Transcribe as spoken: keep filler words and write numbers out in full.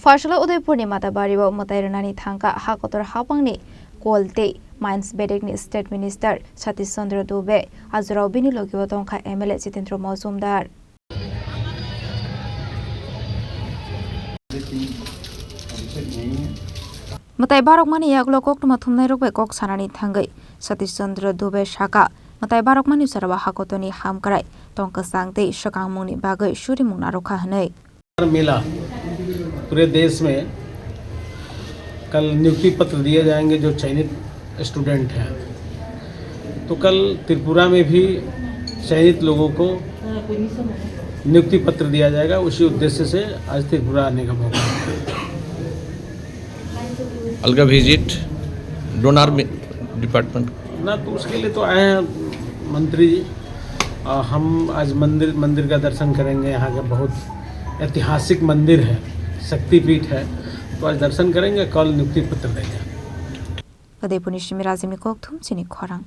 Phaisalo Udaipurni Matabario mwtai rwnani thangkha ha kotor habangni kol tei mines bedekni State Minister Satish Chandra Dubey, ajorao bini logio tongkha M L A Jitendra Majumdar. Mwtai barokmani yagulo koktwma thumnairok bai kok sanani thangwi Satish Chandra Dubey sakha, mwtai barokmani jorao ha kotorni hamkrai tong kwchang tei swkangmungni bagwi surimung narwkha hwnwi. मिला पूरे देश में कल नियुक्ति पत्र दिए जाएंगे जो चयनित स्टूडेंट हैं। तो कल त्रिपुरा में भी चयनित लोगों को नियुक्ति पत्र दिया जाएगा। उसी उद्देश्य से आज त्रिपुरा आने का मौका मिला। अलगा विजिट डोनर डिपार्टमेंट। ना, तो उसके लिए तो आए हैं मंत्री जी। आ, हम आज मंदिर, मंदिर का दर्शन करेंगे। यहाँ का बहुत ऐतिहासिक मंदिर है, शक्तिपीठ है, तो आज दर्शन करेंगे, कल नियुक्ति पत्र देंगे। Udaipurni simi Rajimni kokthum chini khorang.